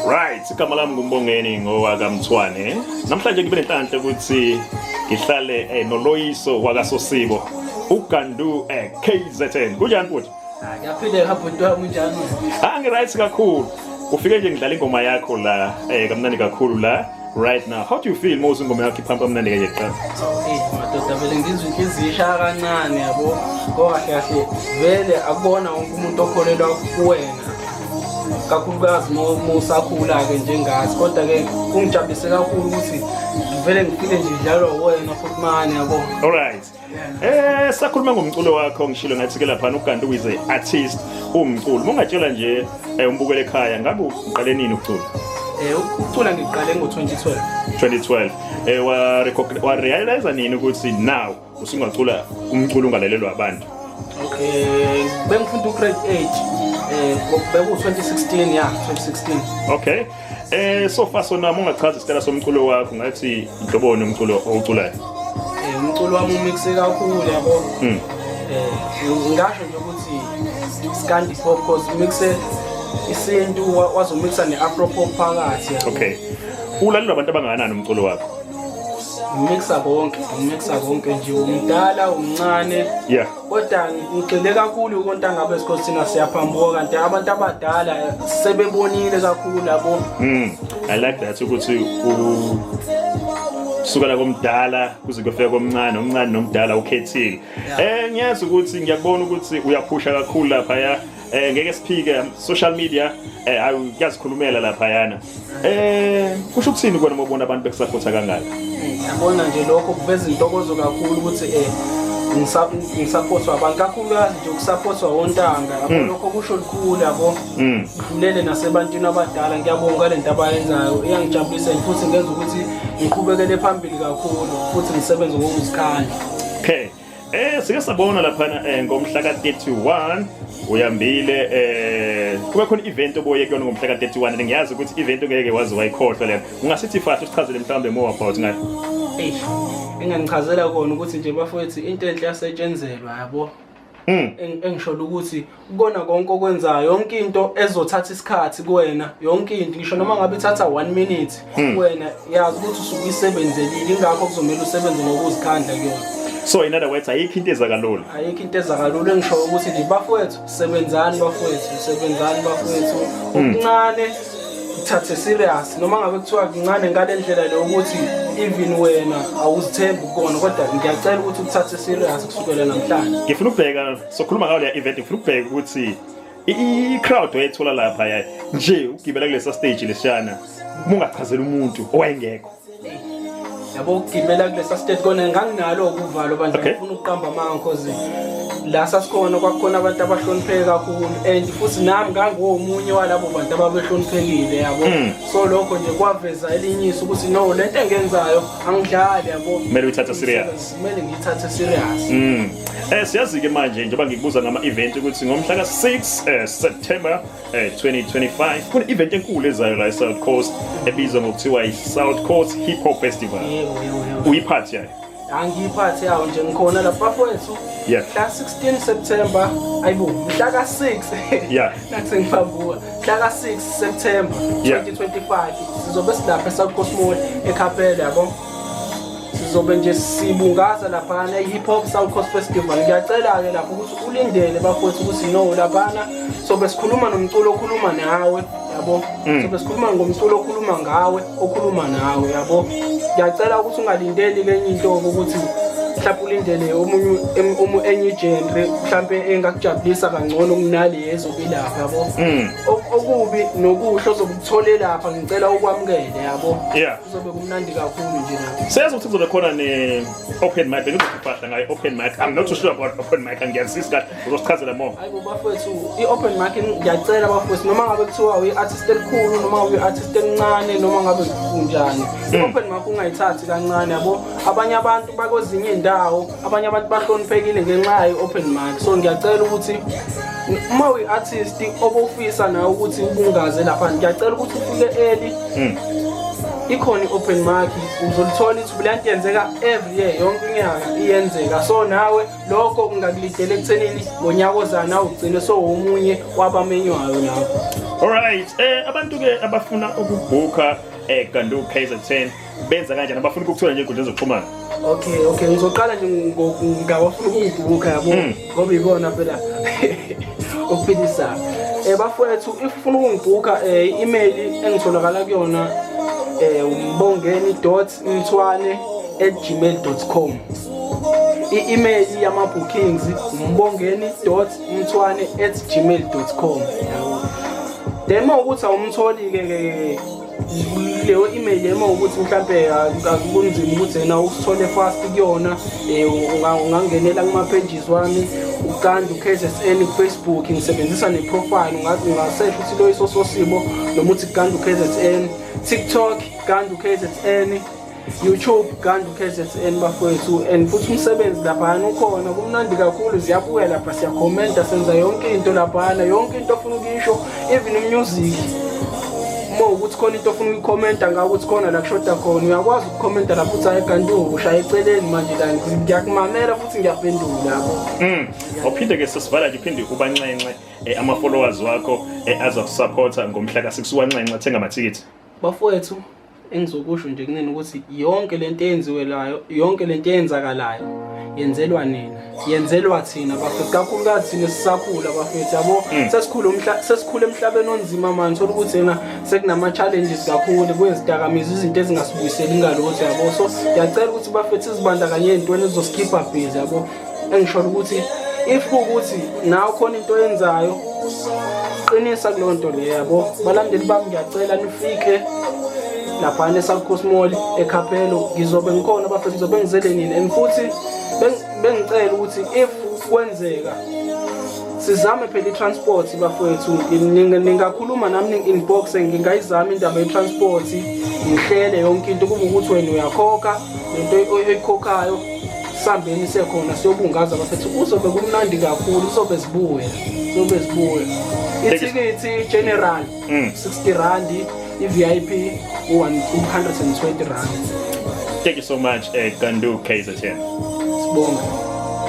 Right, igama lami nguMbongeni ngowakaMthwane. Namhlanje ngibe nenhlanhla ukuthi ngihlale noLoyiso wakaSosibo, uGandu KZN. Kunjani futhi? Ngiyaphileka bhuti wami, unjani? Ah, ngi-right kakhulu. Ufike nje ngidlala ingoma yakho la kamnandi kakhulu la right now. How do you feel mawuzwa ingoma yakho iphampa kamnandi kanje kuqala? Eh, madoda, vele ngizwa inhliziyo ishaya kancane, yabo. Ngoba kahle kahle vele akubona wonke umuntu okholelwa kuwena. Kakhulukazi musakhula-ke njengathi, kodwa-ke kungijabulise kakhulu ukuthi vele ngifile nje idlalwa uwena futhi mane, yabo. All right. Sakhuluma ngomculo wakho, ngishilo ngathi ke lapha uGandu is a artist, umculo. Mungatshela nje umbukele ekhaya, ngabe uqale nini ukucula? Ukucula ngiqale ngo-2012. 2012. Wa realize nini ukuthi now usungacula umculo ungalalelwa abantu? Okay, bengifunda u-grade 8, beku 2016, yeah, 2016. Okay. So far so now ungachaza isitayela somculo wakho, ngathi inhloboni umculo owuculayo? Umculo wami umixe kakhulu, yabo. Ngingasho nje ukuthi Scandi pop, cause mixe isintu wazomixa ne-afro pop phakathi, yabo. Okay. Ulalelwa abantu abangakanani umculo wakho? Ngimixa konke, ngimixa konke nje, umdala, umncane. Kodwa ngigxile kakhulu kontanga besikho, thina siyaphambuka, kanti abantu abadala sebebonile kakhulu, yabo. I like that ukuthi u sukela komdala kuze kuyofika komncane, omncane nomdala ukhethile. Ngiyazi ukuthi ngiyakubona ukuthi uyaphusha kakhulu lapha ya. Ngeke siphike, social media ayi kuyazikhulumela lapha yana. Kusho ukuthini kona mawubona abantu bekusupporta kangaka? Yabona nje, lokho kuveza intokozo kakhulu ukuthi ngisupportwa abantu, kakhulukazi nje ukusupportwa wontanga, yabo. Lokho kusho lukhulu, yabo. Kudlulele nasebantwini abadala. Ngiyabonga le nto abayenzayo, iyangijabulisa futhi ngenza ukuthi ngiqhubekele phambili kakhulu futhi ngisebenze ngokuzikhandla. Okay. Sike sabona lapha ngomhla ka-31 uyambile, kube khona event oboye kuyona ngomhla ka-31, and ngiyazi ukuthi event ongeke wazi wayikhohlwa lena. Ungasithi fast usichazele mhlawumbe more about ngayo? Eish, engangichazela kona ukuthi nje bafowethu, into enhle yasetshenzelwa, yabo. Engisholo ukuthi kukona konke okwenzayo, yonke into ezothatha isikhathi kuwena, yonke into, ngisho noma ngabe ithatha 1 minute kuwena, yazi ukuthi usuke uyisebenzelile, ingakho kuzomela usebenze ngokuzikhandla kuyona. So in other words, ayikho into eza kalula. Ayikho into eza kalula. Engisho ukuthi nje bafowethu, sebenzani bafowethu, sebenzani bafowethu. Okuncane kuthathe serious, noma ngabe kuthiwa kuncane ngale ndlela le ukuthi even wena awuzithembi kukona, kodwa ngiyacela ukuthi ukuthathe serious kusukela namhlanje. Ngifuna ukubheka, sokhuluma ngayo le event, ngifuna ukubheka ukuthi i-crowd oyethola lapha ya nje ugibela kulesa stage lesiyana, uma ungachazela umuntu owayengekho. Yabo, ukugibela kulesa stage kona nganginalo ukuvalo bandla. Ngifuna ukuqamba amanga, cause la sasikhona kwakukhona abantu abahlonipheke kakhulu, and futhi nami ngangomunye walabo bantu ababehloniphekile, yabo. So lokho nje kwaveza elinye isu ukuthi no, lento engenzayo angidlali, yabo. Kumele uyithathe serious. Kumele ngiyithathe serious. Siyazi ke manje njengoba ngikubuza ngama event ukuthi ngomhla ka-6 September 2025 kuna event enkulu ezayo la eSouth Coast ebizwa ngokuthiwa i-South Coast Hip Hop Festival. Yebo. Uyiphathi yayo? Angiyiphathi yawo nje, ngikhona lapha bafowethu. Mhla 16 September, ayibo, mhla ka-6. Nathi ngiphambuka. Mhla ka-6 September 2025 sizobe silapha eSouth Coast Mall eKapelle, yabo. Sizobe nje sibungaza laphana i-Hip Hop South Coast Festival. Ngiyacela-ke lapho ukuthi ulindele bafowethu ukuthi no, laphana sobe sikhuluma nomculo okhuluma nawe, yabo. Sobe sikhuluma ngomculo okhuluma ngawe, okhuluma nawe, yabo. Ngiyacela ukuthi ungalindeli lenye into ukuthi mhlawumbe ulindele omunye enye igenre mhlawumbe engakujabulisa kangcono kunale ezobe ilapha, yabo. Okubi nokuhle ozobe ukuthole lapha, ngicela ukwamukele, yabo. Kuzobe kumnandi kakhulu nje lapha. Siyazi ukuthi kuzobe khona ne-open mic, bengizokuphahla ngayo open mic. I'm not too sure about open mic, angiyazisi kahle, uzosichazela more. Hayibo bafowethu, i-open mic, ngiyacela bafowethu, noma ngabe kuthiwa uyi-artist elikhulu, noma ngabe uyi-artist elincane, noma ngabe kunjani, i-open mic ungayithathi kancane, yabo. Abanye abantu bakwezinye iy'ndawo, abanye abantu bahloniphekile ngenxa yayo i-open mic, so ngiyacela ukuthi Uma uyi-artist obofisa nawe ukuthi ubungaze lapha, ngiyacela ukuthi ufike early. Ikhona i-open mic, uzolithola ithuba. Le nto yenzeka every year, yonke inyaka iyenzeka. So nawe lokho kungakulidela ekuthenini ngonyaka ozayo nawe ugcine sowomunye wabamenywayo lapho. Alright, abantu ke abafuna ukubhuka Gandu KZN benza kanjani? Abafuna ukukuthola nje enkundleni zokuxhumana. Okay, ngizoqala nje ngabafuna ukungibhuka, yabo, ngoba ibona phela okuphilisayo. Bafowethu, if ufuna ukungibhuka, i-email engitholakala kuyona umbongeni.mthwane@gmail.com. I-email yama-bookings umbongeni.mthwane@gmail.com, yabo. Then uma ukuthi awumtholi-ke ke leyo email, uma ukuthi mhlampe akunzima ukuthi yena usithole fast kuyona, ungangenela kuma-pages wami, uGandu KZN ku-Facebook. Ngisebenzisa ne-profile, ungasesha ukuthi Loyiso Sosibo noma uthi Gandu KZN, TikTok Gandu KZN, YouTube Gandu KZN, bafowethu. And futhi umsebenzi laphayana ukhona, kumnandi kakhulu, ziyabuya lapha, siyakhomenta, senza yonke into laphayana, yonke into ofuna ukuyisho, even music. Uma ukuthi khona into ofuna ukuyikhomenta ngawo, ukuthi khona la kushoda khona, uyakwazi ukukhomenta lapho uthi, "Hayi Gandu, ushaya eceleni manje la." Ngiyakumamela futhi ngiyaphendula, yabo. Awuphinde ke, sesivala nje, uphinde ubanxenxe ama followers wakho azokusupporta ngomhla ka6, wanxenxe thenga amathikithi. Bafowethu, engizokusho nje kunini ukuthi yonke lento eyenziwelayo, yonke lento eyenzakalayo, yenzelwa nina, yenzelwa thina bafethu, kakhulukazi thina sisakhula, bafethu, yabo. Sesikhula umhla sesikhula emhlabeni onzima manje, thola ukuthi yena sekunama challenges kakhulu kwezidakamizwa, izinto ezingasibuyiseli ngalutho, yabo. So ngiyacela ukuthi bafethu sizibandakanye ey'ntweni ezizosikhipha busy, yabo. Engisho ukuthi if kuwukuthi nawe khona into oyenzayo, qinisa kuleyo nto leyo, yabo. Balandeli bami, ngiyacela nifike laphana eSouth Coast Mall eCapello, ngizobe ngikhona bafethu, ngizobe ngizele nini. And futhi bengicela ukuthi if kwenzeka sizame phela i-transport, bafowethu, ningakhuluma nami ningi-inbox, ngingayizama indaba ye-transport, ngihlele yonke into kube ukuthi wena uyakhokha lento oyikhokhayo, sambeni sekhona siyobungaza, bafethu. Kuzobe kumnandi kakhulu, kuzobe zibuya, kuzobe zibuya. Ithikithi general 60 rand, i-VIP u-120 rand. Thank you so much, Gandu KZN. Sibonge.